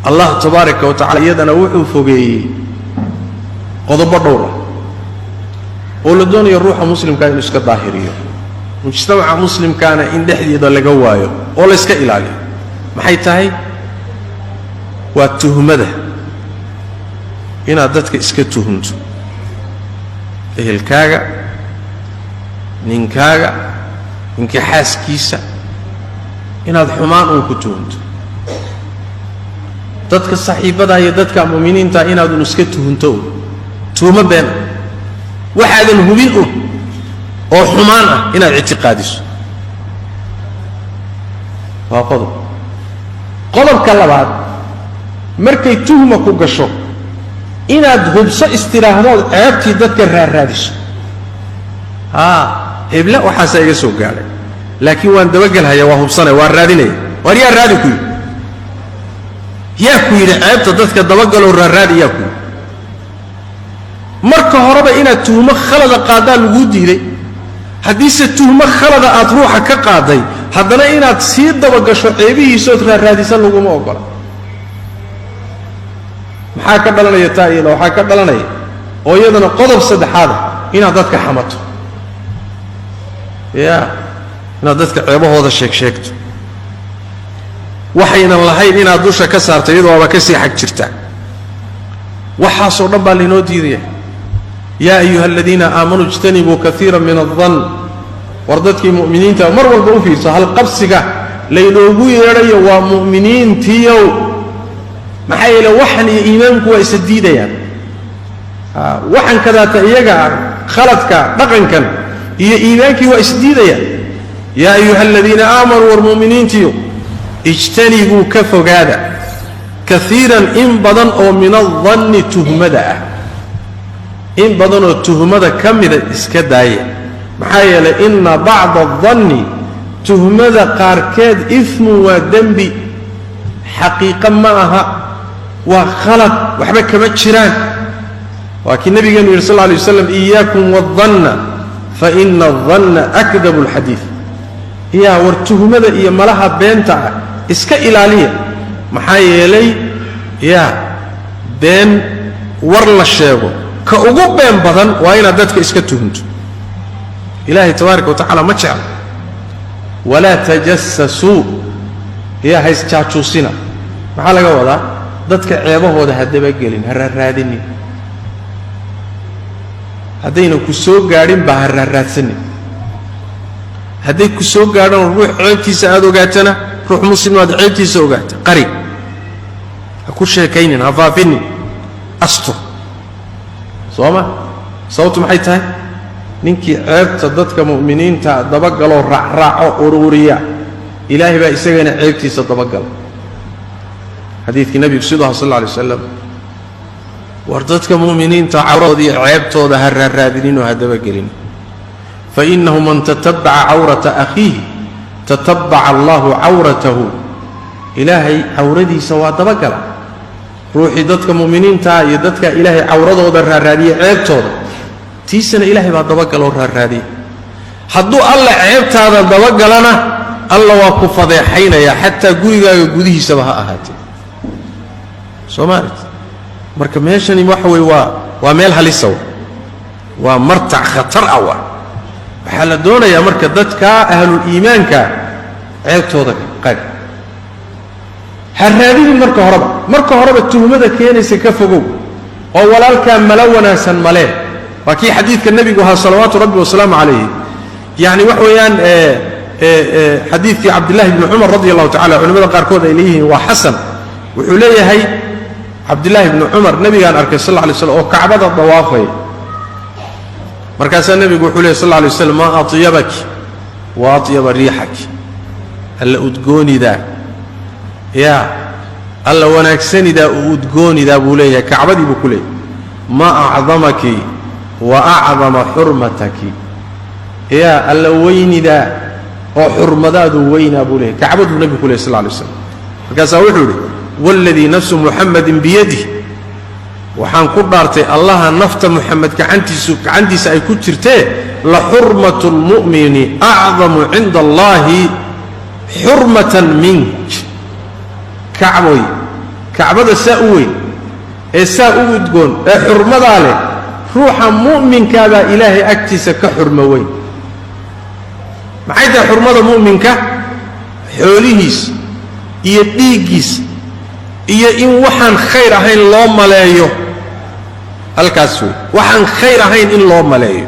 Allah tabaaraka wa tacala iyadana wuxuu fogeeyey qodobo dhowr ah oo la doonayo ruuxa muslimkaa inuu iska daahiriyo, mujtamaca muslimkaana in dhexdeeda laga waayo oo la yska ilaaliyo. Maxay tahay? Waa tuhmada, inaad dadka iska tuhunto, ehelkaaga, ninkaaga, ninka xaaskiisa, inaad xumaan uun ku tuhunto, dadka saaxiibada iyo dadka mu'miniinta inaadun iska tuhunto un, tuhmo beena, waxaadan hubin un oo xumaan ah inaad ictiqaadiso. Waa qodob. Qodobka labaad, markay tuhma ku gasho inaad hubso istiraahdood ceebtii dadka raarraadiso. Haa, heble waxaasaa iga soo gaadhay, laakiin waan dabagelhaya, waa hubsanaya, waan raadinaya. Waar yaa raadi ku yidhi? Yaa ku yidhi ceebta dadka dabagaloo raarraadi? Yaa ku yidhi? Marka horeba inaad tuhmo khalada qaaddaa laguu diiday. Haddiise tuhmo khalada aad ruuxa ka qaaday, haddana inaad sii dabagasho ceebihiisood raarraadisa laguma ogola. Maxaa ka dhalanaya taa iyada? Waxaa ka dhalanaya oo iyadana qodob saddexaada inaad dadka xamato, ya inaad dadka ceebahooda sheeg sheegto, waxaynan lahayn inaad dusha ka saarto, iyadoo waaba ka sii xag jirtaa. Waxaasoo dhan baa laynoo diidaya. Yaa ayuha aladiina aamanuu ijtanibuu kaiira min aldan. War dadkii mu'miniinta, mar walba u fiirso halqabsiga laynoogu yeedhayo, waa mu'miniintiiow. Maxaa yeele waxan iyo iimaanku waa isa diidayaan. Waxan kadaata iyaga ah, khaladka dhaqankan iyo iimaankii waa isdiidayaan. Yaa ayuha aladiina aamanuu, war mu'miniintiyo, ijtanibuu, ka fogaada, kaiiran, in badan oo, min aldanni, tuhmada ah, in badanoo tuhmada ka mida iska daaya. Maxaa yeelay inna bacda aldanni, tuhmada qaarkeed, ifmun, waa dembi, xaqiiqo ma aha, waa khalad, waxba kama jiraan. Waa kii nabigeenu yidhi sal lla alay waslam: "Iyaakum wadanna, fa ina aldanna akdabu alxadiid." Yaa war tuhmada iyo malaha beenta ah iska ilaaliya, maxaa yeelay yaa been war la sheego ka ugu been badan waa inaad dadka iska tuhunto. Ilaahay tabaaraka wa tacala ma jecla. Walaa tajasasuu, yaa haysjaajuusina. Maxaa laga wadaa? Dadka ceebahooda ha dabagelin, ha raarraadinin. Haddayna ku soo gaadhin baa ha raarraadsanin. Hadday ku soo gaadhaan, ruux ceebtiisa aada ogaatana, ruux muslim aad ceebtiisa ogaata, qari, ha ku sheekaynin, ha faafinin, astur. Soo ma? Sababtu maxay tahay? Ninkii ceebta dadka mu'miniinta dabagaloo raacraaco, ururiya, Ilaahay baa isagana ceebtiisa dabagala. Xadiidkii nebigu siduu aha sal alla alay wasalam: war dadka mu'miniinta cawradooda iyo ceebtooda ha raarraadinin oo ha dabagelin. Fainahu man tatabaca cawrata akhiihi tatabaca allahu cawratahu. Ilaahay cawradiisa waa dabagala. Ruuxii dadka mu'miniintaa iyo dadka Ilaahay cawradooda raarraadiya, ceebtooda, tiisana Ilaahay baa dabagaloo raarraadiya. Hadduu Alla ceebtaada dabagalana, Alla waa ku fadeexaynayaa, xataa gurigaaga gudihiisaba ha ahaatee. Soo maalit? Marka meeshani waxa weye waa meel halisa, waa martac khatar ah. Waa waxaa la doonayaa marka dadka ahlul iimaanka ceebtooda qari, ha raadinin. Marka horeba tuhmada keenaysa ka fogow, oo walaalkaa mala wanaagsan malee. Waa kii xadiidka nebigu ahaa salawaatu rabbi wasalaamu calayhi. Yacni wax weeyaan, xadiidkii Cabdillahi bni Cumar radi allahu tacala, culimada qaarkood ay leeyihiin waa xasan. Wuxuu leeyahay Cabdillaahi bni Cumar: nebigaan arkay sal lla lay slam oo Kacbada dawaafaya. Markaasaa nebigu wuxuu lehy sal lla alay waslam: "Maa atyabaki wa atyaba riixaki." Alla udgoonidaa, yaa Alla wanaagsanidaa, u udgoonidaa buu leeyahay. Kacbadii buu ku leeyahay: "Maa acdamaki wa acdama xurmataki." Yaa Alla weynidaa oo xurmadaadu weynaa buu leeyahay. Kacbaduu nebigu ku ley sal lla lay slam. Markaasaa wuxuu yidhi: "Waaladii nafsu Muxamadin biyadih," waxaan ku dhaartay Allaha nafta Muxamed gacantiisa ay ku jirtee, "la xurmatu lmu'mini acdamu cinda Allahi xurmatan mink." Kacboy, Kacbada saa u weyn ee saa u udgoon ee xurmadaa leh, ruuxa mu'minkaabaa Ilaahay agtiisa ka xurmo weyn. Maxay tahay xurmada mu'minka? Xoolihiisa iyo dhiiggiisa iyo in waxaan khayr ahayn loo maleeyo, halkaas wey, waxaan khayr ahayn in loo maleeyo.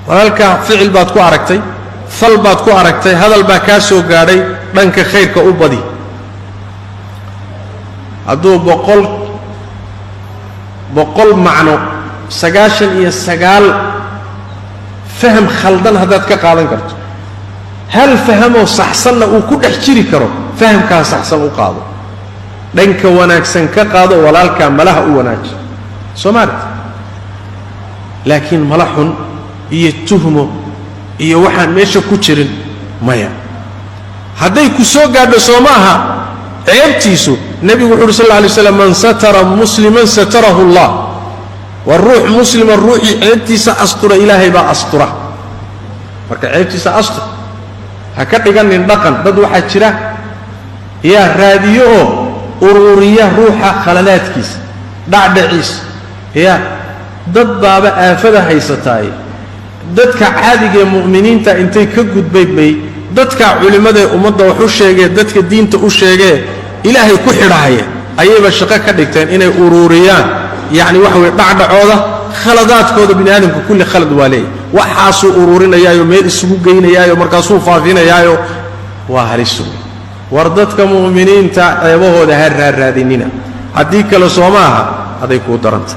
Walaalkaa ficil baad ku aragtay, fal baad ku aragtay, hadal baa kaa soo gaadhay, dhanka khayrka u badi. Hadduu 100 macno, 99 faham khaldan haddaad ka qaadan karto, hal fahamoo saxsanna uu ku dhex jiri karo, fahamkaa saxsan u qaado, dhanka wanaagsan ka qaado, walaalkaa malaha u wanaaji. Soo maaragti? Laakiin mala xun iyo tuhmo iyo waxaan meesha ku jirin maya. Hadday ku soo gaadho, soo ma aha ceebtiisu? Nebigu wuxu uhi sal alla alay slam: "Man satara musliman satarahu Allah." Waa ruux muslima ruuxii ceebtiisa astura, Ilaahay baa astura. Marka ceebtiisa astur, ha ka dhiganin dhaqan. Dad waxaa jira yaa raadiyo oo uruuriya ruuxa khaladaadkiisa, dhacdhaciisa. Ya dad baaba aafada haysataay, dadka caadiga ee mu'miniinta intay ka gudbay bay dadka culimmadee ummadda wax u sheegee, dadka diinta u sheegee Ilaahay ku xidhahaya, ayayba shaqo ka dhigteen inay uruuriyaan, yacni waxa weye, dhacdhacooda, khaladaadkooda. Bini aadamka kulli khalad waa leeyahy. Waxaasuu uruurinayaayo, meel isugu geynayaayo, markaasuu faafinayaayo. Waa halis wey. War dadka mu'miniinta ceebahooda ha raarraadinina, haddii kale soo ma aha aday kuu daranta.